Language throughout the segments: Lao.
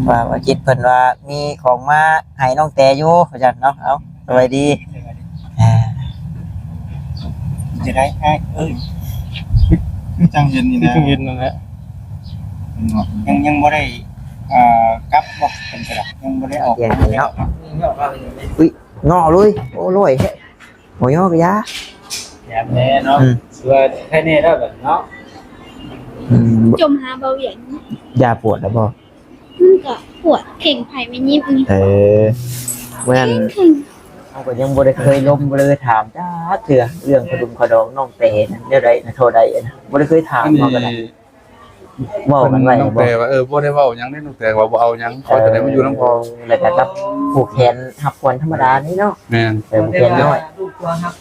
ວ່າ ວ່າຈິດເພິ່ນວ່າມີຂອງມາໃຫ້ນ້ອງແຕຢູ່ ວ່າຊັ້ນເນາະ. ເອົາ ສະບາຍດີ. ອ່າ ຈະໄດ້ອ້າຍເອີຍ ຄື ຄືຈັ່ງເຫັນນີ້ນະ ຄືຈັ່ງເຫັນນັ້ນແຫຼະ. ຍັງ ຍັງບໍ່ໄດ້ ອ່າ ກັບບໍ່? ເພິ່ນກໍໄດ້ ຍັງບໍ່ໄດ້ອອກ ຍັງບໍ່ໄດ້ອອກ. ອຸ້ຍ ເງາະເລີຍ. ໂອ້ ລອຍແທ້. ບໍ່ຍອກຢາ ແຖມແດ່ເນາະ. ອືມ ຖືວ່າໄຄແນ່ແລ້ວບັດເນາະ. ອືມ ຈົ່ມຫາເບົາຫວຽນ. ຢາປວດແລ້ວບໍ່? ມັນກໍປວດເຄັ່ງໄຜແມ່ຍິບນີ້. ເອີ ເມື່ອນັ້ນເຄັ່ງໆ ເຮົາກໍຍັງບໍ່ໄດ້ເຄີຍລົມ ບໍ່ໄດ້ເຄີຍຖາມຈັກເທື່ອ ເລື່ອງຂະດຸມຂະດອງນ້ອງແຕນະ ແນວໃດນະ ທໍ່ໃດນະ ບໍ່ໄດ້ເຄີຍຖາມເຮົາກໍໄດ້. ເວົ້າກັນໄວ້ ນ້ອງແຕວ່າ ເອີ ບໍ່ໄດ້ເວົ້າຫຍັງເດ້ ນ້ອງແຕວ່າບໍ່ເອົາຫຍັງ ຂໍແຕ່ໄດ້ມາຢູ່ນຳພໍ່ ເອີ ແລ້ວກໍກັບຜູກແຂນຮັບຂວັນທຳມະດານີ້ເນາະ. ແມ່ນ ເອີ ຜູກແຂນນ້ອຍ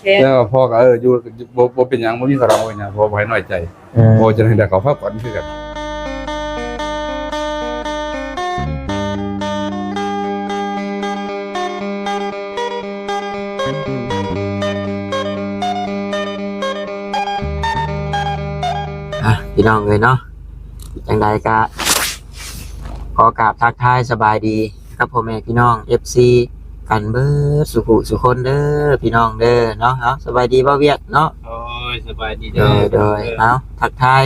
ແຕ່ວ່າພໍ່ກໍ ເອີ ຢູ່ ບໍ່ ບໍ່ເປັນຫຍັງ ບໍ່ມີຄາວດອງ ບໍ່ເປັນຫຍັງ ພໍ່ບໍ່ໃຫ້ນ້ອຍໃຈ. ເອີ ພໍ່ຈະໄດ້ ໄດ້ເຂົ້າພັກຜ່ອນຄືກັນ. ອ່ະ ພີ່ນ້ອງເອີຍເນາະ ຈັ່ງໃດກະຂໍກາບທັກທາຍສະບາຍດີກັບພໍ່ແມ່ພີ່ນ້ອງ ເອັຟຊີ ກັນເບິດສູ່ຜູ້ສູ່ຄົນເດີ ພີ່ນ້ອງເດີເນາະ. ເອົາ ສະບາຍດີບ່າວວຽກເນາະ. ໂດຍ ສະບາຍດີເດີ. ໂດຍ ເອົາ ທັກທາຍ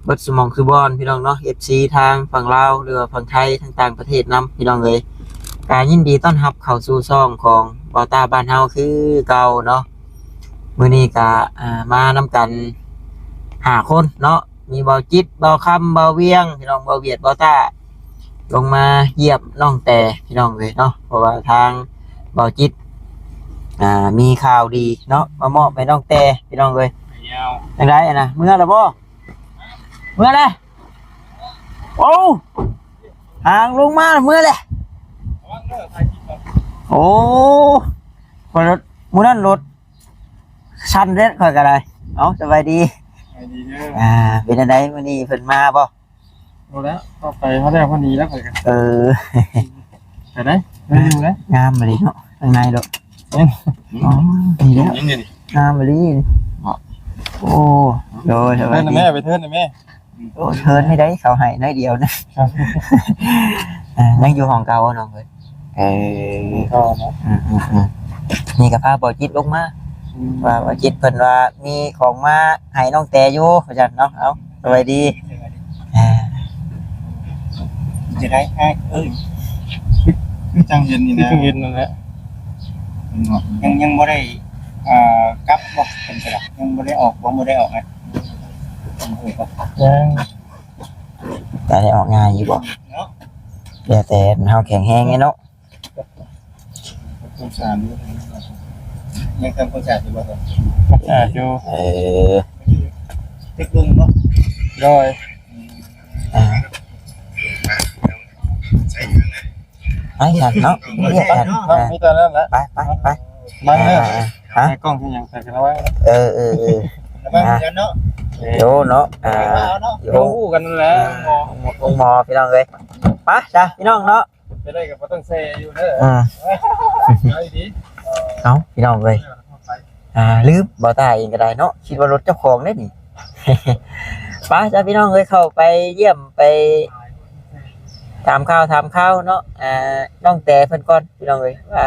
ເບິດສູ່ໝ່ອງສູ່ບ່ອນ ພີ່ນ້ອງເນາະ ເອັຟຊີ ທາງຝັ່ງລາວ ຫຼືວ່າຝັ່ງໄທ ທາງຕ່າງປະເທດນຳ ພີ່ນ້ອງເອີຍ. ກະຍິນດີຕ້ອນຮັບເຂົ້າສູ່ຊ່ອງຂອງບ່າວຕ້າບ້ານເຮົາຄືເກົ່າເນາະ. ມື້ນີ້ກະ ອ່າ ມານຳກັນຫ້າຄົນເນາະ ມີບ່າວຈິດ ບ່າວຄຳ ບ່າວວຽງ ພີ່ນ້ອງ ບ່າວວຽດ ບ່າວຕ້າ ລົງມາຢ້ຽມນ້ອງແຕ ພີ່ນ້ອງເອີຍເນາະ. ເພາະວ່າທາງບ່າວຈິດ ອ່າ ມີຂ່າວດີເນາະ ມາມອບໃຫ້ນ້ອງແຕ ພີ່ນ້ອງເອີຍ. ຈັ່ງໃດນະ ເມືອແລ້ວບໍ່? ເມືອແລ້ວ. ໂອ້ ຫາງລົງມາເມືອແລ້ວ. ໂອ້ ຂ້ອຍລົດ ມື້ນັ້ນລົດ ຊັ້ນເດ້ ຂ້ອຍກໍໄດ້. ເອົາ ສະບາຍດີ ສະບາຍດີເດີ. ອ່າ ເປັນຈັ່ງໃດ ມື້ນີ້ເພິ່ນມາບໍ່? ບໍ່ແລ້ວ ກໍໄປຮອດແລ້ວ ພໍດີແລ້ວຂ້ອຍກໍ ເອີ ໄປໄດ້ ໄດ້ຢູ່ເດ້. ງາມອີ່ຫຼີເນາະ ຂ້າງໃນໂດດ. ເອີ ອໍ ນີ້ແຫຼະ ງາມອີ່ຫຼີ. ໂອ້ ໂດຍ ສະບາຍດີ. ໄປເທີນນະແມ່ ໄປເທີນນະແມ່. ໂອ້ ເທີນໃຫ້ໄດ້ ເຂົາໃຫ້ໜ້ອຍດຽວນະ. ອ່າ ຍັງຢູ່ຫ້ອງເກົ່າເນາະເອີຍ. ເອີ ຫ້ອງເກົ່າເນາະ. ອືມໆໆ ນີ້ກໍພາບ່າວຈິດລົງມາ ອືມ ວ່າ ບ່າວຈິດເພິ່ນວ່າມີຂອງມາໃຫ້ນ້ອງແຕຢູ່ ວ່າຊັ້ນເນາະ. ເອົາ ສະບາຍດີ. ອ່າ ຈະໄດ້ອ້າຍເອີຍ ຄື ຄືຈັ່ງເຫັນນີ້ນະ ຄືຈັ່ງເຫັນນັ້ນແຫຼະ. ຍັງ ຍັງບໍ່ໄດ້ ອ່າ ກັບບໍ່? ເພິ່ນກໍໄດ້ ຍັງບໍ່ໄດ້ອອກບໍ່? ບໍ່ໄດ້ອອກນະ. ຍັງ ຈະໄດ້ອອກງ່າຍຢູ່ບໍ່? ເນາະ ແລ້ວແຕ່ເຮົາແຂງແຮງເນາະ. ຄວາມສະອາດຢູ່ ຍັງທຳຄວາມສະອາດຢູ່ບໍ່? ຄວາມສະອາດຢູ່. ເອີ ເຈັກລຸງບໍ່? ໂດຍ. ອ່າ ໄປກັນເນາະ ເນາະ ມີແຕ່ນັ້ນແຫຼະ. ໄປ ໄປ ໄປ ມາເດີ. ອ່າ ຮະ ໃນກ້ອງຄືຫຍັງ ໃສ່ກັນໄວ້. ເອີ ເອີ ເອີ ມາຄືກັນເນາະ. ໂຍເນາະ ອ່າ ໂຍ ຮູ້ກັນນັ້ນແຫຼະ. ໂຮງໝໍ ພີ່ນ້ອງເອີຍ. ໄປຊະ ພີ່ນ້ອງເນາະ. ໄປໄດ້ກໍບໍ່ຕ້ອງແຊ່ຢູ່ເດີ. ອ່າ ເອົາດີໆ. ເອົ້າ ພີ່ນ້ອງເອີຍ ອ່າ ລືມ ບ່າວຕ້າເອງກໍໄດ້ເນາະ ຄິດວ່າລົດເຈົ້າຂອງເດ້ນີ້. ໄປຊະ ພີ່ນ້ອງເອີຍ ເຂົ້າໄປຢ້ຽມ ໄປຖາມຂ່າວ ຖາມຂ່າວເນາະ ອ່າ ນ້ອງແຕເພິ່ນກ່ອນ ພີ່ນ້ອງເອີຍ ວ່າ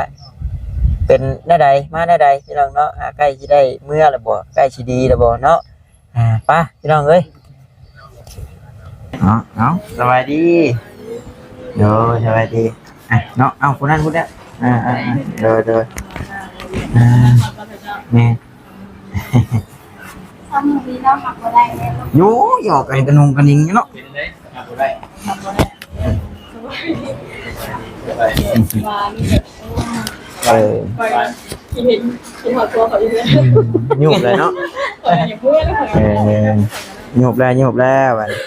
ເປັນແນວໃດ ມາແນວໃດ ພີ່ນ້ອງເນາະ. ອ່າ ໃກ້ຊິໄດ້ເມືອແລ້ວບໍ່? ໃກ້ຊິດີແລ້ວບໍ່ເນາະ? ອ່າ ໄປ ພີ່ນ້ອງເອີຍ ເນາະ. ເອົາ ສະບາຍດີ. ໂດຍ ສະບາຍດີ. ອ່ະ ເນາະ ເອົາ ຜູ້ນັ້ນ ຜູ້ນີ້. ອ່າ ອ່າ ອ່າ ໂດຍ ໂດຍ. ອ່າ ແມ່ນ ຢູ່ ຢອກກັນກະນຸ່ງກະນິງຢູ່ເນາະ. ເປັນໄດ໋? ຮັບບໍ່ໄດ້ ຮັບບໍ່ໄດ້. ເອີ ເຫັນ ເຫັນຮອດຕົວເຂົາຢູ່ເດີ. ອືມ ຫຍຸບເລີຍເນາະ. ເອີ ຫຍຸບແລ້ວ ຫຍຸບແລ້ວບັດນີ້.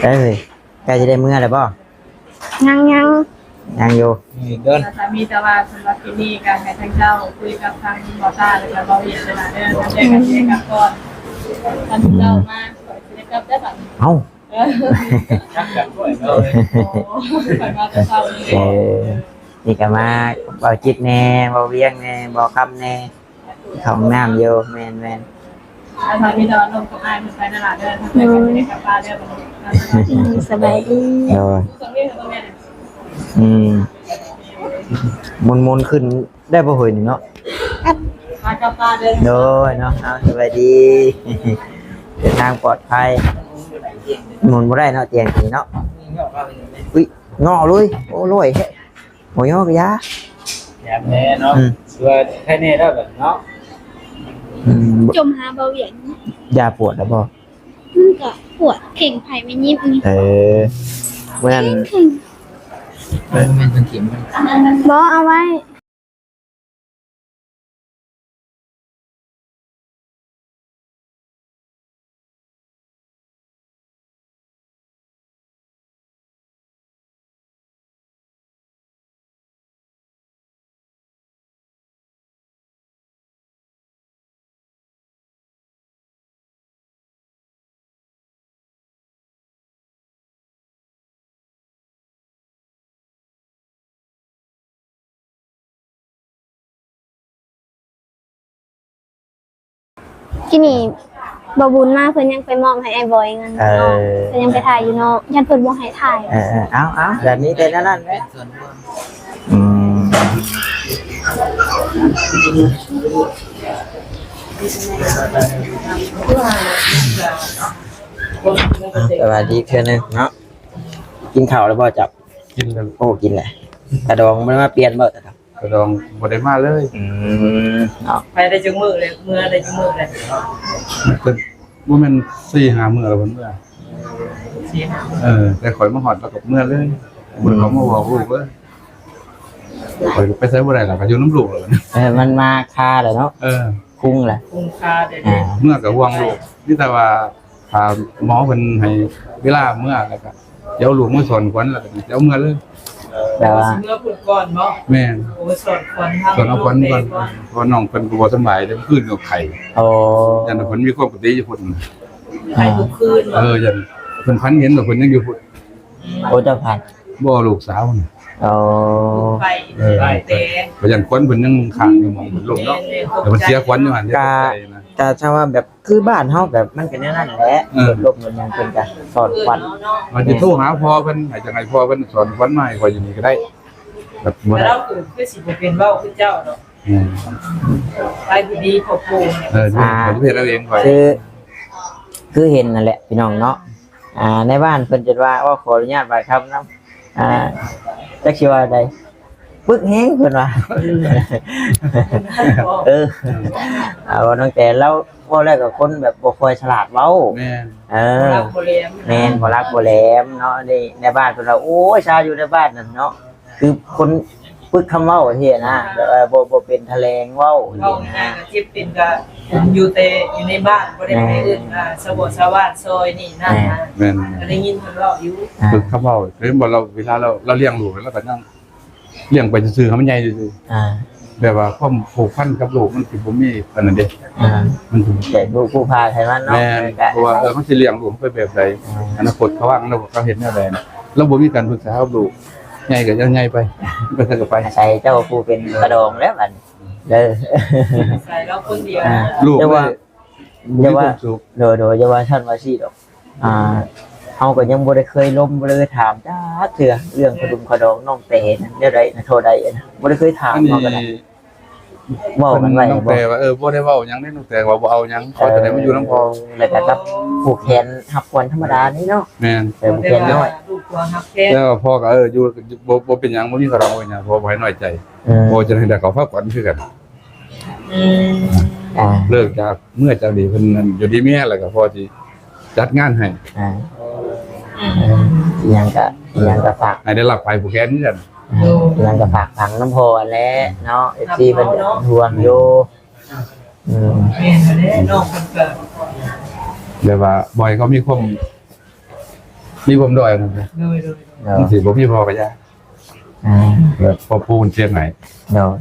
ເອີຍ ໃກ້ຊິໄດ້ເມືອແລ້ວບໍ່? ຍັງ ຍັງ ຍັງຢູ່. ນີ້ເດີ ກໍມີແຕ່ວ່າສຳລັບທີ່ນີ້ກໍໃຫ້ທາງເຈົ້າຄຸຍກັບທາງບ່າວຕ້າ ແລ້ວກໍບ່າວເວດເດີ ທາງໃດກໍຊິໄດ້ກັບກ່ອນ. ຄັນເຈົ້າມາ ຂ້ອຍຊິໄດ້ກັບໄດ້ບັດນີ້. ເອົ້າ ເອີ ຈັກກັນດ້ວຍເນາະ. ໂອ້ ຂ້ອຍມາແຕ່ເຊົ້ານີ້. ເອີ ນີ້ກໍມາ ບ່າວຈິດແດ່ ບ່າວວຽງແດ່ ບ່າວຄຳແດ່. ເຂົ້າຫ້ອງນ້ຳຢູ່. ແມ່ນໆ. ຖ້າມີແຕ່ວ່າລົມກັບອ້າຍເພິ່ນໄປນັ້ນລະເດີ ທາງເພິ່ນກໍຊິໄດ້ກັບບ້ານເດີ. ສະບາຍດີ. ໂດຍ. ອືມ ມົນໆ ຂຶ້ນໄດ້ບໍ່ເຮີຍນີ້ເນາະ? ມາກັບບ້ານເດີ. ໂດຍເນາະ. ເອົາ ສະບາຍດີ ເດີນທາງປອດໄພ. ໝູນບໍ່ໄດ້ເນາະ ຕຽງນີ້ເນາະ. ອຸ້ຍ ເງາະເລີຍ. ໂອ້ ລອຍແທ້. ບໍ່ຍອກຢາ ແບບແນ່ເນາະ. ອືມ ຄືວ່າໄຄແນ່ແລ້ວບັດເນາະ. ອືມ ຈົ່ມຫາເບົາວຽນ. ຢາປວດແລ້ວບໍ່? ມັນກໍປວດເຄັ່ງໄຜແມ່ຍິບນີ້. ເອີ ມື້ນັ້ນ ເຄັ່ງ ເອີ ແມ່ນເພິ່ນຖິ້ມມັນ. ບໍ່ ເອົາໄວ້. ກີ້ນີ້ບ່າວບຸນມາ ເພິ່ນຍັງໄປມອບໃຫ້ອ້າຍບອຍເງິນ. ເອີ ເພິ່ນຍັງໄປຖ່າຍຢູ່ນອກ ຢ້ານເພິ່ນບໍ່ໃຫ້ຖ່າຍ. ເອີໆ ເອົາໆ ແບບນີ້ເປັນອັນນັ້ນແຫຼະ. ອືມ ສະບາຍດີເທື່ອໜຶ່ງເນາະ. ກິນເຂົ້າແລ້ວບໍ່ເຈົ້າ? ກິນແລ້ວ. ໂອ້ ກິນແລ້ວ. ຕາດອງບໍ່ໄດ້ມາປ່ຽນບໍ່ຕາດອງ? ຕາດອງບໍ່ໄດ້ມາເລີຍ. ອືມ ເນາະ. ໄປໄດ້ຈັກມື້ແລ້ວ? ເມືອໄດ້ຈັກມື້ແລ້ວ? ເພິ່ນບໍ່ແມ່ນສີ່ຫ້າມື້ແລ້ວເພິ່ນເມືອ. ສີ່ຫ້າ ເອີ ແຕ່ຂ້ອຍມາຮອດລາວກໍເມືອເລີຍ. ອືມ ເພິ່ນກໍມາບອກລູກເລີຍ. ຂ້ອຍໄປໃສບໍ່ໄດ້ລະ ກໍຢູ່ນຳລູກແລ້ວ. ເອີ ມັນມາຄາແລ້ວເນາະ. ເອີ ຄຸງແຫຼະ ຄຸງຄາໄດ້. ອ່າ ເມືອກໍຫ່ວງລູກ ມີແຕ່ວ່າ ຖ້າໝໍເພິ່ນໃຫ້ເວລາເມືອ ແລ້ວກໍຈະເອົາລູກມາສອນຂວັນ ແລ້ວກໍຈະເອົາເມືອເລີຍ. ແບບວ່າຊິເມືອພຸ້ນກ່ອນບໍ? ແມ່ນ. ໂອ້ ສອນຂວັນທາງ ສອນເອົາຂວັນກ່ອນ ເພາະວ່ານ້ອງເພິ່ນກໍບໍ່ສະບາຍເດ້ ມື້ຄືນກໍໄຂ້. ໂອ້ ຢ້ານວ່າເພິ່ນມີຄວາມປະຕິຢູ່ພຸ້ນ. ໄຂ້ທຸກຄືນບໍ? ເອີ ຢ້ານເພິ່ນຝັນເຫັນວ່າເພິ່ນຍັງຢູ່ພຸ້ນ. ອືມ ໂອ້ ເຈົ້າພັນ ບໍ່ ລູກສາວນະ. ອໍ ໄປ ເອີ ໄປແຕ່ ກໍຢ້ານຂວັນເພິ່ນຍັງຄ້າງຢູ່ໝ່ອງເພິ່ນລົ້ມເນາະ. ແມ່ນ ແຕ່ເພິ່ນເສຍຂວັນຢູ່ຫັ້ນເດ້. ກໍ ຕກໃຈນະ ກໍຖ້າວ່າແບບ ຄືບ້ານເຮົາແບບມັນກໍແນວນັ້ນແຫຼະ. ເອີ ລົມມັນຍັງເປັນການສອນຂວັນ. ອືມ ວ່າຊິໂທຫາພໍ່ເພິ່ນ ໃຫ້ ຈັ່ງໃຫ້ພໍ່ເພິ່ນສອນຂວັນມາໃຫ້ຂ້ອຍຢູ່ນີ້ກໍໄດ້. ແບບບໍ່ໄດ້ ແຕ່ລາວຄື ຄືຊິບໍ່ເປັນເວົ້າຄືເຈົ້າດອກ. ອືມ ໄປດີໆ ຂອບຄຸນ. ເອີ ອ່າ ເຮັດເອົາເອງຂ້ອຍ ຄື ຄືເຫັນນັ້ນແຫຼະພີ່ນ້ອງເນາະ. ອ່າ ໃນບ້ານເພິ່ນຈົນວ່າ ໂອ້ ຂໍອະນຸຍາດບາດຄຳນຳ ອ່າ ຈັກຊິວ່າໃດ ປຶກແຮງເພິ່ນວ່າ. ເອີ ເອີ ເອົາ ນ້ອງແຕນລາວເວົ້າແລ້ວກໍຄົນແບບບໍ່ຄ່ອຍສະຫຼາດເວົ້າ. ແມ່ນ. ເອີ ບໍ່ຫຼັກບໍ່ແຫຼມ. ແມ່ນ ບໍ່ຫຼັກບໍ່ແຫຼມເນາະ. ໃນ ໃນບ້ານເພິ່ນວ່າ ໂອ້ຍ ຊາຢູ່ໃນບ້ານນັ້ນເນາະ ຄືຄົນປຶກຄຳເວົ້າຊີ້ນະ. ແມ່ນ. ແບບວ່າບໍ່ ບໍ່ເປັນທະແຫຼງເວົ້າ ເວົ້າງ່າຍໆ ກໍເຈັບເປັນກໍຄຸມຢູ່ແຕ່ຢູ່ໃນບ້ານ ບໍ່ໄດ້ໄປເອີ້ນ ອ່າ ຊາວບ້ານຊາວວັດຊ່ອຍນີ້ນັ້ນນະ. ແມ່ນ. ກໍໄດ້ຍິນເພິ່ນເວົ້າຢູ່. ອ່າ ປຶກຄຳເວົ້າ ເຫັນບໍ່ ລາວ ເວລາລາວ ລາວລ້ຽງລູກ ລາວກໍຍັງລ້ຽງໄປຊື່ໆ ໃຫ້ມັນໃຫຍ່ຊື່ໆ. ອ່າ ແບບວ່າຄວາມຜູກພັນກັບລູກມັນຊິບໍ່ມີອັນນັ້ນເດ້. ອ່າ ມັນຊິແບບລູກຜູ້ພາໃຫ້ມັນເນາະ. ແມ່ນ. ເພາະວ່າ ເອີ ເຮົາຊິລ້ຽງລູກໄປແບບໃດ ອ່າ ອະນາຄົດເຂົາວາງ ລາວກໍເຂົາເຮັດແນວໃດ ລາວບໍ່ມີການປຶກສາກັບລູກ. ໃຫຍ່ກໍຍັງໃຫຍ່ໄປ ໄປໃສກໍໄປ. ອາໄສເຈົ້າຜູ້ເປັນຕາດອງແລ້ວບັດນີ້ເດີ. ອາໄສລາວຄົນດຽວ. ອ່າ ລູກ ແຕ່ວ່າ ເລີຍ ຢ່າວ່າ ມີຄວາມສຸກ. ໂດຍໆ ຢ່າວ່າຊັ້ນວ່າຊີ້ດອກ. ອ່າ ເຮົາກໍຍັງບໍ່ໄດ້ເຄີຍລົມ ບໍ່ໄດ້ເຄີຍຖາມຈັກເທື່ອ ເລື່ອງຂະດຸມຂະດອງນ້ອງແຕນະ ແນວໃດນະ ເທົ່າໃດນະ ບໍ່ໄດ້ເຄີຍຖາມ. ອັນນີ້ ເຮົາກໍໄດ້ເວົ້າກັນໄວ້ ນ້ອງແຕວ່າ ເອີ ບໍ່ໄດ້ເວົ້າຫຍັງເດ້ ນ້ອງແຕວ່າບໍ່ເອົາຫຍັງ ຂໍແຕ່ໄດ້ມາຢູ່ນຳພໍ່ ແລ້ວກໍກັບຜູກແຂນຮັບຂວັນທຳມະດານີ້ເນາະ. ແມ່ນ. ແຕ່ຜູກແຂນນ້ອຍ ແຕ່ວ່າພໍ່ກໍ ເອີ ຢູ່ ບໍ່ ບໍ່ເປັນຫຍັງ ບໍ່ມີຂະດອງ ບໍ່ເປັນຫຍັງ ພໍ່ບໍ່ໃຫ້ນ້ອຍໃຈ. ເອີ ພໍ່ຈະໄດ້ ໄດ້ເຂົ້າພັກຜ່ອນຄືກັນ. ອືມ ອ່າ ເລີກຈາກ ເມື່ອຈາກນີ້ເພິ່ນຢູ່ດີມີແຮງແລ້ວກໍພໍຊິຈັດງານໃຫ້. ອ່າ ອືມ ອີ່ຫຍັງກໍ ອີ່ຫຍັງກໍຝາກ ໃຫ້ໄດ້ຮັບໄປຜູກແຂນຄືກັນ. ອ່າ ໂດຍ ອີ່ຫຍັງກໍຝາກຝັງນຳພໍ່ຫັ້ນແຫຼະເນາະ ເອັຟຊີເພິ່ນເນາະ ເປັນຫ່ວງຢູ່. ອືມ ແມ່ນແລ້ວເນາະ ເພິ່ນກໍ ແບບວ່າບໍ່ໃຫ້ເຂົາມີຄວາມ ມີປມດ້ອຍນຳ. ໂດຍ ໂດຍ ໂດຍ ມັນຊິບໍ່ມີພໍ່ກໍຢ່າ. ອ່າ ແບບຄອບຄົວມັນເສຍຫາຍ. ໂດຍ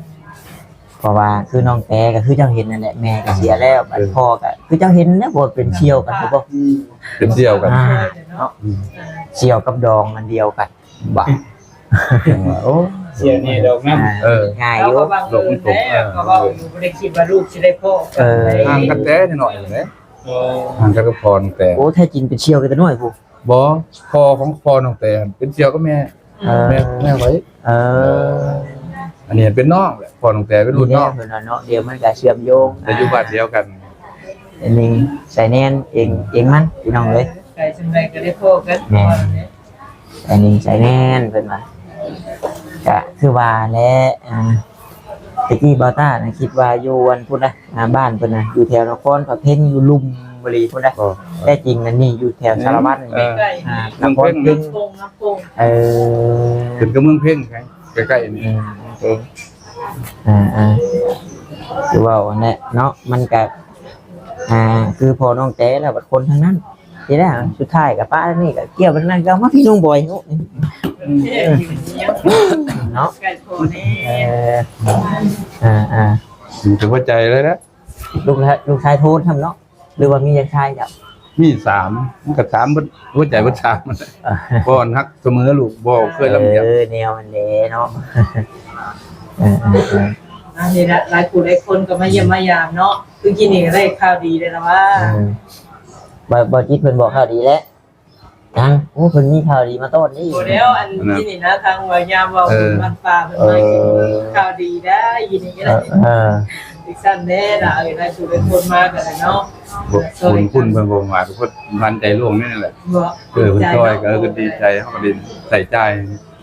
ເພາະວ່າຄືນ້ອງແຕກໍຄືເຈົ້າເຫັນນັ້ນແຫຼະ ແມ່ກໍເສຍແລ້ວ ບັດ ເອີ ພໍ່ກໍຄືເຈົ້າເຫັນນະ ບໍ່ເປັນສ່ຽວກັນບໍ່? ອືມ ເປັນສ່ຽວກັນ. ອ່າ ເນາະ ອືມ ສ່ຽວກັບດອງອັນດຽວກັນ. ບາດ ໂອ້ ສ່ຽວນີ້ດອກນຳ. ອ່າ ເອີ ງ່າຍຢູ່ ດອກມັນຕົກ. ເອີ ກໍເວົ້າຢູ່ ບໍ່ໄດ້ຄິດວ່າລູກຊິໄດ້ພໍ້ກັນ. ເອີ ຫ່າງກັນແຕ່ນ້ອຍໆ ແຫຼະ. ຫ່າງກັນກັບພໍ່ນ້ອງແຕ. ໂອ້ ແທ້ຈິງເປັນສ່ຽວກັນແຕ່ນ້ອຍພຸ້ນ. ບໍ່ ພໍ່ຂອງພໍ່ນ້ອງແຕເປັນສ່ຽວກັບແມ່. ເອີ ແມ່ ແມ່ຂ້ອຍ. ເອີ ອັນນີ້ເປັນນ້ອງແຫຼະ ພໍ່ນ້ອງແຕເປັນລຸ້ນນ້ອງ. ເພິ່ນວ່າເນາະ ດຽວມັນກະເຊື່ອມໂຍງ ແຕ່ຢູ່ບ້ານດຽວກັນ. ອັນນີ້ສາຍແນນເອງ ເອງມັນ ພີ່ນ້ອງເອີຍ ໄກສ່ຳໃດກໍໄດ້ພໍ້ກັນ. ແມ່ນ ອັນນີ້ສາຍແນນເພິ່ນວ່າ ກະຄືວ່າແຫຼະ. ອ່າ ແຕ່ກີ້ບ່າວຕ້ານະຄິດວ່າຢູ່ອັນພຸ້ນນະ ອ່າ ບ້ານເພິ່ນນະ ຢູ່ແຖວນະຄອນພະເພັງ ຢູ່ລຸ່ມບໍລີພຸ້ນນະ. ແທ້ຈິງອັນນີ້ຢູ່ແຖວສາລະວັນ. ເອີ ອ່າ ນະຄອນເພັງ. ເອີ ຂຶ້ນກັບເມືອງເພັງ ໃກ້ໆນີ້. ອືມ ໂອເຄ ອ່າໆ ຄືເວົ້າຫັ້ນແຫຼະເນາະ ມັນກະ ອ່າ ຄືພໍ່ນ້ອງແຕລະບັດຄົນທາງນັ້ນ. ທີແລກສຸດທ້າຍກໍປະນີ້ ກໍກ່ຽວໄປນັ້ນ ກໍເອົາມາພີ່ນ້ອງບອຍເນາະ ເນາະ. ເອີ ອ່າໆ ມັນເປັນຫົວໃຈເລີຍນະ. ລູກ ລູກຊາຍໂທນນຳເນາະ ຫຼືວ່າມີຈັກຊາຍເຈົ້າ? ມີສາມ ມັນກໍສາມເບິດ ຫົວໃຈເບິດສາມ. ເອີ ພໍ່ຮັກສະເໝີລູກ ບໍ່ເຄີຍລຳລຽບ. ເອີ ແນວນັ້ນແຫຼະເນາະ. ເອີໆໆ ອັນນີ້ລະ ຫຼາຍຜູ້ຫຼາຍຄົນກໍມາຢ້ຽມມາຢາມເນາະ. ຄືກີ້ນີ້ກໍໄດ້ຂ່າວດີແລ້ວລະວ່າ ເອີ ບໍ່ ບໍ່ຈິດເພິ່ນບອກຂ່າວດີແລ້ວ. ຍັງ ໂອ້ ເພິ່ນມີຂ່າວດີມາຕ້ອນນີ້. ບໍ່ແລ້ວ ອັນນີ້ນີ້ນະ ທາງວ່າຍາມເວົ້າ ເອີ ບ້ານປ່າເພິ່ນມາກິນ ເອີ ຂ່າວດີໄດ້ຍິນນີ້. ເອີ ເອີ ອີກຊັ້ນແດ່ລະ ເອີ ຫຼາຍຜູ້ຫຼາຍຄົນມາກັນເນາະ. ບຸນຄຸນເພິ່ນບໍ່ມາ ເພິ່ນມັນໃຈຫຼວງນີ້ແຫຼະ. ເອີ ເພິ່ນຊ່ອຍກໍ ເອີ ກໍດີໃຈ ເຮົາກໍໄດ້ໃຊ້ຈ່າຍ.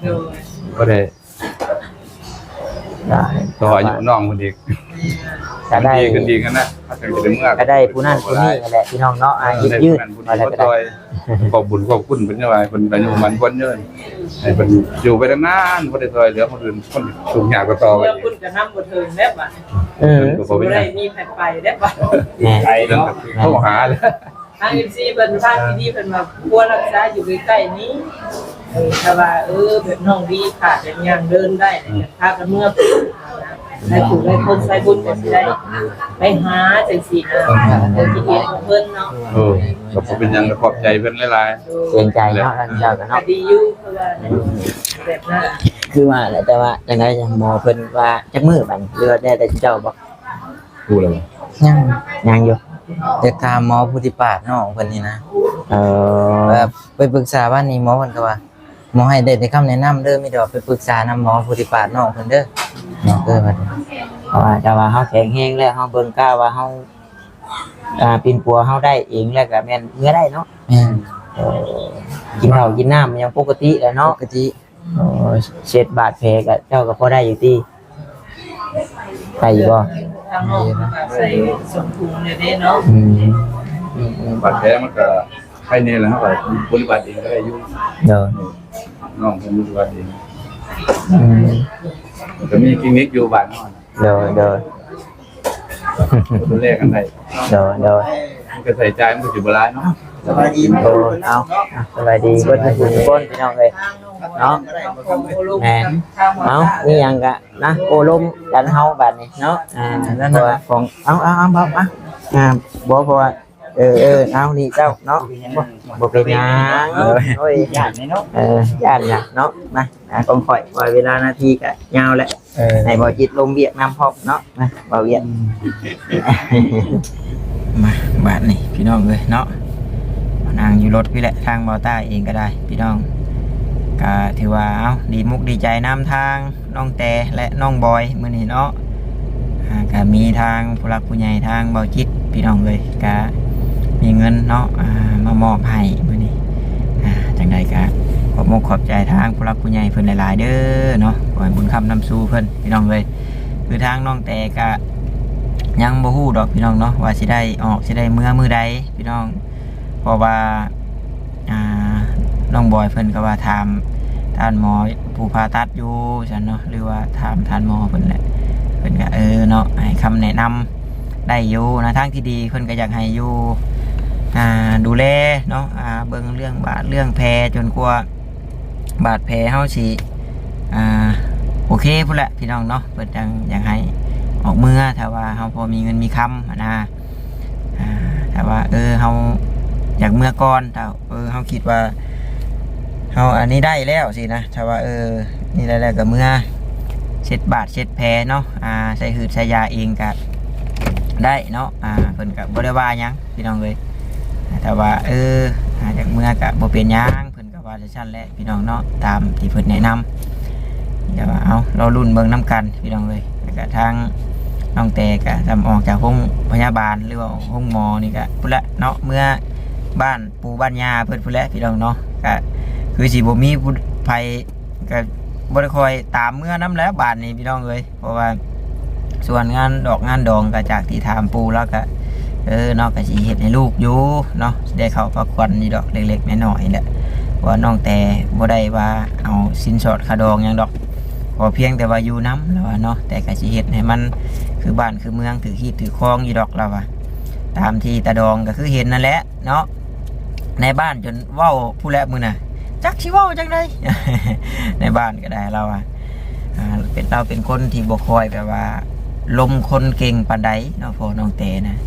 ໂດຍ ບໍ່ໄດ້ ໄດ້ ຕໍ່ອາຍຸນ້ອງເພິ່ນອີກ ກໍໄດ້ ເພິ່ນດີຂຶ້ນດີກັນນະ ເຮົາຈັ່ງຈະໄດ້ເມືອ ກໍໄດ້ຜູ້ນັ້ນຜູ້ນີ້ນັ້ນແຫຼະ ພີ່ນ້ອງເນາະ. ອ່າ ເອີ ຍືດໆ ຜູ້ນັ້ນຜູ້ນີ້ ວ່າແລ້ວກໍໄດ້ ຂອບບຸນຂອບຄຸນເພິ່ນ ຈັ່ງວ່າເພິ່ນອາຍຸໝັ້ນຂວັນຍືນ ໃຫ້ເພິ່ນຢູ່ໄປນານໆ ບໍ່ໄດ້ຊ່ອຍເຫຼືອຄົນອື່ນ ຄົນທຸກຍາກກໍຕໍ່ໄປ. ເມືອພຸ້ນກໍນຳບໍ່ເຖິງແລ້ວບາດ ເອີ ເພິ່ນກໍບໍ່ເປັນຫຍັງ ບໍ່ໄດ້ມີໃຜໄປແລ້ວບາດ. ແມ່ນ ໄກເນາະ ໂທຫາ ທາງເອັຟຊີເພິ່ນ ທາງທີ່ດີເພິ່ນວ່າຄວນຮັກສາຢູ່ໃກ້ໆນີ້. ເອີ ຖ້າວ່າ ເອີ ແບບນ້ອງດີຂາດແບບຍ່າງເດີນໄດ້ ອືມ ກໍພາກັນເມືອພຸ້ນ ຫຼາຍຜູ້ຫຼາຍຄົນສາຍບຸນກໍຊິໄດ້ໄປຫາຈັ່ງຊີ້ນະ. ເອີ ເພິ່ນຄິດເຫັນຂອງເພິ່ນເນາະ. ເອີ ກໍບໍ່ເປັນຫຍັງ ກໍຂອບໃຈເພິ່ນຫຼາຍໆ. ເກງໃຈເນາະ ທ່ານເຈົ້າກໍເນາະ ກໍດີຢູ່ ເພາະວ່າແບບນັ້ນ ຄືວ່າແຫຼະ. ແຕ່ວ່າຈັ່ງໃດ ໝໍເພິ່ນວ່າຈັກມື້ບັດນີ້ ຫຼືວ່າແຕ່ເຈົ້າບໍ່? ຮູ້ແລ້ວບໍ່? ຍັງ ຍັງຢູ່ ຢາກຖາມໝໍຜູ້ທີ່ປາດນ້ອງເພິ່ນນີ້ນະ. ເອີ ແບບໄປປຶກສາບ້ານນີ້ ໝໍເພິ່ນກໍວ່າ ໝໍໃຫ້ໄດ້ແຕ່ຄຳແນະນຳເດີ ມີແຕ່ວ່າໄປປຶກສານຳໝໍຜູ້ທີ່ປາດນ້ອງເພິ່ນເດີ. ເອີ ເພາະວ່າ ແຕ່ວ່າເຮົາແຂງແຮງແລ້ວ ເຮົາເບິ່ງກ້າວ່າເຮົາ ອ່າ ປິ່ນປົວເຮົາໄດ້ເອງແລ້ວກໍແມ່ນເມືອໄດ້ເນາະ. ແມ່ນ ເອີ ກິນເຂົ້າກິນນ້ຳຫຍັງປົກກະຕິແລ້ວເນາະ ປົກກະຕິ. ໂອ້ ເຊັດບາດແຜກໍ ເຈົ້າກໍພໍໄດ້ຢູ່ຕິ? ໄດ້ຢູ່ບໍ່? ທາງນ້ອງກໍໃສ່ສອງຖົງແລ້ວເດ້ເນາະ. ອືມ ອືມໆ ບາດແຜມັນກໍໄຄແດ່ແລ້ວ ເຮົາກໍບໍລິບັດເອງກໍໄດ້ຢູ່. ໂດຍ ນ້ອງເພິ່ນບໍລິບັດເອງ. ອືມ ກໍມີຄລີນິກຢູ່ບ້ານເຮົາ. ໂດຍ ໂດຍ ດູແລກັນໄດ້. ໂດຍ ໂດຍ ມັນກໍໃຊ້ຈ່າຍມັນກໍຊິບໍ່ຫຼາຍເນາະ. ສະບາຍດີ. ໂດຍ ເອົາ ສະບາຍດີເບິດທຸກຄົນພີ່ນ້ອງເອີຍເນາະ. ແມ່ນ ເອົາ ມີຫຍັງກະນະ ໂອ້ລົມກັນເຮົາບາດນີ້ເນາະ. ອ່າ ນັ້ນນະ ຂອງ ເອົາ ເອົາ ເອົາ ເອົາ ອ່າ ບໍ່ ເພາະວ່າ ເອີ ເອີ ເອົາ ນີ້ເຈົ້າເນາະ ບໍ່ເປັນຫຍັງ. ໂອ້ຍ ຢ້ານເນາະ ເອີ ຢ້ານນະເນາະ. ມາ ອ່າ ຂອງຂ້ອຍ ຂ້ອຍເວລານາທີກະຍາວແລ້ວ. ເອີ ໃຫ້ບໍ່ຈິດລົງວຽກນຳພ້ອມເນາະ. ມາ ເວົ້າວຽກ. ອືມ ມາ ບາດນີ້ພີ່ນ້ອງເອີຍເນາະ ມານັ່ງຢູ່ລົດພີ້ແຫຼະ. ທາງບ່າວຕ້າເອງກໍໄດ້ພີ່ນ້ອງ ກໍຖືວ່າ ເອົ້າ ດີມຸກດີໃຈນຳທາງນ້ອງແຕ ແລະ ນ້ອງບອຍມື້ນີ້ເນາະ. ອ່າ ກໍມີທາງຜູ້ຫຼັກຜູ້ໃຫຍ່ ທາງບ່າວຈິດພີ່ນ້ອງເອີຍ ກໍມີເງິນເນາະ ອ່າ ມາມອບໃຫ້ມື້ນີ້. ອ່າ ຈັ່ງໃດກໍຂອບມົກຂອບໃຈທາງຜູ້ຫຼັກຜູ້ໃຫຍ່ເພິ່ນຫຼາຍໆເດີເນາະ ຂໍໃຫ້ບຸນຄ້ຳນຳສູ່ເພິ່ນພີ່ນ້ອງເອີຍ. ຄືທາງນ້ອງແຕກະຍັງບໍ່ຮູ້ດອກພີ່ນ້ອງເນາະ ວ່າຊິໄດ້ອອກ ຊິໄດ້ເມືອມື້ໃດພີ່ນ້ອງ. ເພາະວ່າ ອ່າ ນ້ອງບອຍເພິ່ນກໍວ່າຖາມທ່ານໝໍຜູ້ຜ່າຕັດຢູ່ຊັ້ນເນາະ ຫຼືວ່າຖາມທ່ານໝໍເພິ່ນແຫຼະ ເພິ່ນກໍ ເອີ ເນາະ ໃຫ້ຄຳແນະນຳໄດ້ຢູ່ນະ. ທາງທີ່ດີເພິ່ນກໍຢາກໃຫ້ຢູ່ ອ່າ ດູແລເນາະ ອ່າ ເບິ່ງເລື່ອງບາດເລື່ອງແຜ ຈົນກວ່າ ບາດແຜເຮົາຊິ ອ່າ ໂອເຄພຸ້ນແຫຼະພີ່ນ້ອງເນາະ ເພິ່ນຈັ່ງຢາກໃຫ້ອອກເມືອ ຖ້າວ່າເຮົາພໍມີເງິນມີຄຳຫັ້ນນະ. ອ່າ ຖ້າວ່າ ເອີ ເຮົາຢາກເມືອກ່ອນ ຖ້າ ເອີ ເຮົາຄິດວ່າເຮົາອັນນີ້ໄດ້ແລ້ວຊີ້ນະ ຖ້າວ່າ ເອີ ນີ້ໄດ້ແລ້ວກໍເມືອເຊັດບາດເຊັດແຜເນາະ ອ່າ ໃສ່ຫືດໃສ່ຢາເອງກໍ ໄດ້ເນາະ ອ່າ ເພິ່ນກໍບໍ່ໄດ້ວ່າຫຍັງພີ່ນ້ອງເອີຍ ຖ້າວ່າ ເອີ ອ່າ ຢາກເມືອກໍບໍ່ເປັນຫຍັງ ເພິ່ນກໍວ່າຈັ່ງຊັ້ນແຫຼະພີ່ນ້ອງເນາະ ຕາມທີ່ເພິ່ນແນະນຳ ແຕ່ວ່າ ເອົາ ລໍລຸ້ນເບິ່ງນຳກັນພີ່ນ້ອງເອີຍ ແລ້ວກໍທາງນ້ອງແຕກໍຊ່ຳອອກຈາກໂຮງພະຍາບານ ຫຼືວ່າໂຮງໝໍນີ້ກໍພຸ້ນແຫຼະເນາະ ເມືອບ້ານ ປູ່ບ້ານຍ່າເພິ່ນພຸ້ນແຫຼະພີ່ນ້ອງເນາະ ກະຄືຊິບໍ່ມີຜູ້ໃຜ ກະບໍ່ໄດ້ຄ່ອຍຕາມເມືອນຳແລ້ວບາດນີ້ພີ່ນ້ອງເອີຍ ເພາະວ່າສ່ວນງານດອກງານດອງ ກະຈາກທີ່ຖາມປູ່ລາວກະ ເອີເນາະ ກະຊິເຮັດໃຫ້ລູກຢູ່ເນາະ ຊິໄດ້ເຂົ້າພັກຜ່ອນຢູ່ດອກເລັກໆນ້ອຍໆແຫຼະ ເພາະວ່ານ້ອງແຕ່ບໍ່ໄດ້ວ່າເອົາສິນສອດຄ່າດອງຫຍັງດອກ ຂໍພຽງແຕ່ວ່າຢູ່ນຳລາວວ່າເນາະ ແຕ່ກະຊິເຮັດໃຫ້ມັນຄືບ້ານຄືເມືອງ ຖືກຮີດຖືກຄອງຢູ່ດອກລາວວ່າ ຕາມທີ່ຕາດອງກະຄືເຫັນນັ້ນແຫຼະ ເນາະ ໃນບ້ານຈົນເວົ້າພຸ້ນແຫຼະມື້ນະ ຈັກຊິເວົ້າຈັ່ງໃດ ໃນບ້ານກໍໄດ້ລາວວ່າ ອ່າ ເປັນ ລາວເປັນຄົນທີ່ບໍ່ຄ່ອຍແບບວ່າລົມຄົນເກັ່ງປານໃດເນາະ ພໍ່ນ້ອງແຕນະ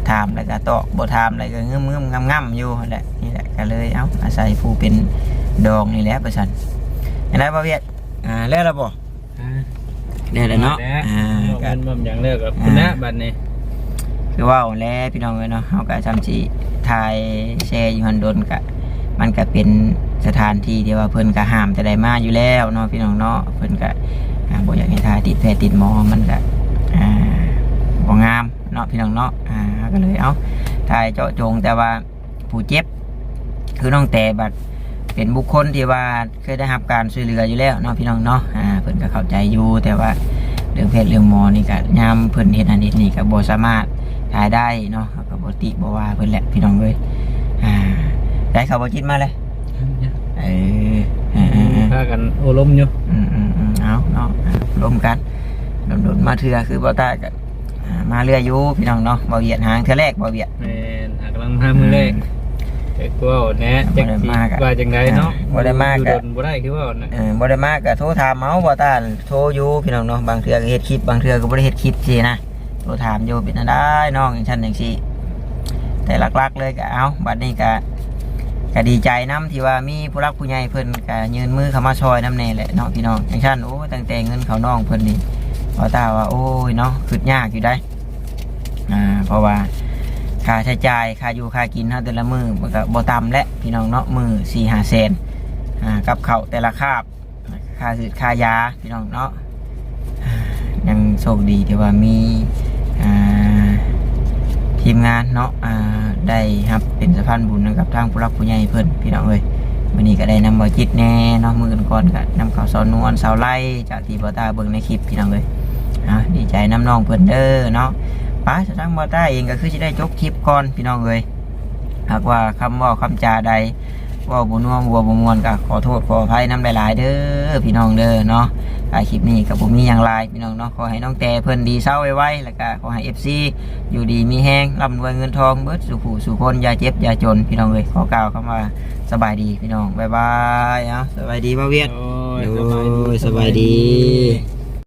ຖາມແລ້ວກໍຕອບ ບໍ່ຖາມແລ້ວກໍງຶມໆງ່ຳໆຢູ່ຫັ້ນແຫຼະ ນີ້ແຫຼະ ກໍເລີຍ ເອົ້າ ອາໄສຜູ້ເປັນດອງນີ້ແຫຼະວ່າຊັ້ນ ຈັ່ງໃດບ່າວວຽດ ອ່າ ແລ້ວລະບໍ່? ອ່າ ແລ້ວແຫຼະເນາະ ອ່າ ເວົ້າກັນ ເວົ້າຫຍັງແລ້ວກໍ ອ່າ ພຸ້ນນະບັດນີ້ ຄືເວົ້າແຫຼະພີ່ນ້ອງເອີຍເນາະ ເຮົາກໍຊ່ຳຊິຖ່າຍແຊຢູ່ຫັ້ນດົນ ກະ ມັນກະເປັນສະຖານທີ່ທີ່ວ່າເພິ່ນກະຫ້າມແຕ່ໃດມາຢູ່ແລ້ວເນາະພີ່ນ້ອງເນາະ ເພິ່ນກະ ອ່າ ບໍ່ຢາກໃຫ້ຖ່າຍຕິດແພຕິດໝໍ ມັນກະ ອ່າ ບໍ່ງາມເນາະພີ່ນ້ອງເນາະ ອ່າ ເຮົາກໍເລີຍ ເອົ້າ ຖ່າຍເຈາະຈົງ ແຕ່ວ່າ ຜູ້ເຈັບ ຄືນ້ອງແຕບັດເປັນບຸກຄົນທີ່ວ່າເຄີຍໄດ້ຮັບການຊ່ວຍເຫຼືອຢູ່ແລ້ວເນາະພີ່ນ້ອງເນາະ ອ່າ ເພິ່ນກໍເຂົ້າໃຈຢູ່ ແຕ່ວ່າເລື່ອງແພດເລື່ອງໝໍນີ້ກໍ ຍາມເພິ່ນເຮັດນັ້ນເຮັດນີ້ກໍບໍ່ສາມາດຖ່າຍໄດ້ເນາະ ເຮົາກໍບໍ່ຕິບໍ່ວ່າເພິ່ນແຫຼະພີ່ນ້ອງເອີຍ ອ່າ ໄດ້ເຂົ້າບໍ່ຈິດມາເລີຍ ເອີ ເອີ ເອີ ພາກັນໂອ້ລົມຢູ່ ອືມໆໆ ເອົາເນາະ ລົມກັນ ດົນໆມາເທື່ອ ຄືບໍ່ຕາຍກໍ ອ່າ ມາເລື້ອຍຢູ່ພີ່ນ້ອງເນາະ ບໍ່ວຽດຫາເທື່ອແລກ ບໍ່ວຽດ ແມ່ນ ຫາກຳລັງມາມື້ແລກ ອືມ ແຕ່ກໍແນະ ບໍ່ໄດ້ມາກໍ ຈັກຊິວ່າຈັ່ງໃດເນາະ ອ່າ ບໍ່ໄດ້ມາກໍ ຢູ່ດົນບໍ່ໄດ້ຄືເວົ້ານະ ເອີ ບໍ່ໄດ້ມາກໍໂທຖາມເອົາ ບໍ່ຕ້ານໂທຢູ່ພີ່ນ້ອງເນາະ ບາງເທື່ອກໍເຮັດຄລິບ ບາງເທື່ອກໍບໍ່ໄດ້ເຮັດຄລິບຊີ້ນະ ໂທຖາມຢູ່ ເປັນຈັ່ງໃດນ້ອງ ຈັ່ງຊັ້ນຈັ່ງຊີ້ ແຕ່ຫຼັກໆເລີຍກໍ ເອົ້າ ບັດນີ້ກໍ ກໍດີໃຈນຳທີ່ວ່າມີຜູ້ຫຼັກຜູ້ໃຫຍ່ເພິ່ນກໍຍື່ນມືເຂົ້າມາຊ່ອຍນຳແດ່ແຫຼະເນາະພີ່ນ້ອງ ຈັ່ງຊັ້ນ ໂອ້ ຕັ້ງແຕ່ເງິນເຂົ້ານ້ອງເພິ່ນນີ້ ບໍ່ຕ້ານວ່າ ໂອ້ຍເນາະ ຄຶດຍາກຢູ່ໃດ ອ່າ ເພາະວ່າຄ່າໃຊ້ຈ່າຍ ຄ່າຢູ່ຄ່າກິນເຮົາແຕ່ລະມື້ ມັນກໍບໍ່ຕ່ຳແຫຼະພີ່ນ້ອງເນາະ ມື້ສີ່ຫ້າແສນ ອ່າ ກັບເຂົ້າແຕ່ລະຄາບ ຄ່າຮືດຄ່າຢາພີ່ນ້ອງເນາະ ຍັງໂຊກດີທີ່ວ່າມີ ອ່າ ທີມງານເນາະ ອ່າ ໄດ້ຮັບເປັນສະພານບຸນນຳກັບທາງຜູ້ຫຼັກຜູ້ໃຫຍ່ເພິ່ນພີ່ນ້ອງເອີຍ ມື້ນີ້ກໍໄດ້ນຳບ່າວຈິດແດ່ເນາະ ມື້ກ່ອນໆກໍນຳເຂົ້າສາວນວນ ສາວໄລ ຈາກທີ່ບ່າວຕ້າເບິ່ງໃນຄລິບພີ່ນ້ອງເອີຍ ເອົາ ດີໃຈນຳນ້ອງເພິ່ນເດີເນາະ ໄປ ທາງບ່າວຕ້າເອງກໍຄືຊິໄດ້ຈົບຄລິບກ່ອນພີ່ນ້ອງເອີຍ ຫາກວ່າຄຳເວົ້າຄຳຈາໃດ ເວົ້າບໍ່ນົວຫົວບໍ່ມ່ວນ ກໍຂໍໂທດຂໍອະໄພນຳຫຼາຍໆເດີພີ່ນ້ອງເດີເນາະ ທ້າຍຄລິບນີ້ກໍບໍ່ມີຫຍັງຫຼາຍພີ່ນ້ອງເນາະ ຂໍໃຫ້ນ້ອງແຕເພິ່ນດີເຊົາໄວໆ ແລ້ວກໍຂໍໃຫ້ເອັຟຊີຢູ່ດີມີແຮງ ລ່ຳລວຍເງິນທອງເບິດສູ່ຜູ້ສູ່ຄົນ ຢ່າເຈັບຢ່າຈົນພີ່ນ້ອງເອີຍ ຂໍກ່າວຄຳວ່າສະບາຍດີພີ່ນ້ອງ ບາຍບາຍ ເອົາ ສະບາຍດີບ່າວວຽດ ໂອ້ຍ ໂດຍ ສະບາຍດີ ສະບາຍດີ ສະບາຍດີ.